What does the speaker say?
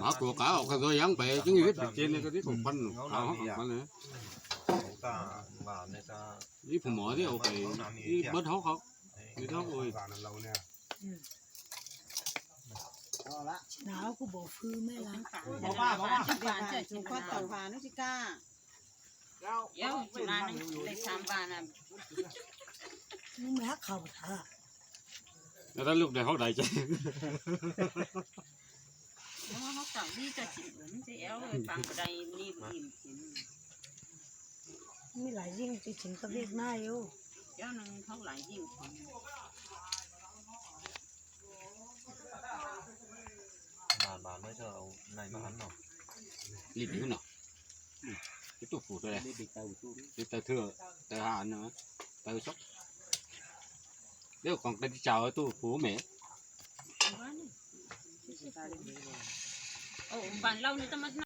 Mov kuv qav, koj txhua yam pem coob ib pem ces ne, koj tib kaum pab, ib phuam mov thiab, ib pab hauv qhov, ib pab hauv. Tab lub dais hauv dais ces. Li ntawd no, ib tug pum rau, ib taw thwj, taw ha no, taw sob. Peb koom qe tib tsaus tus pum me.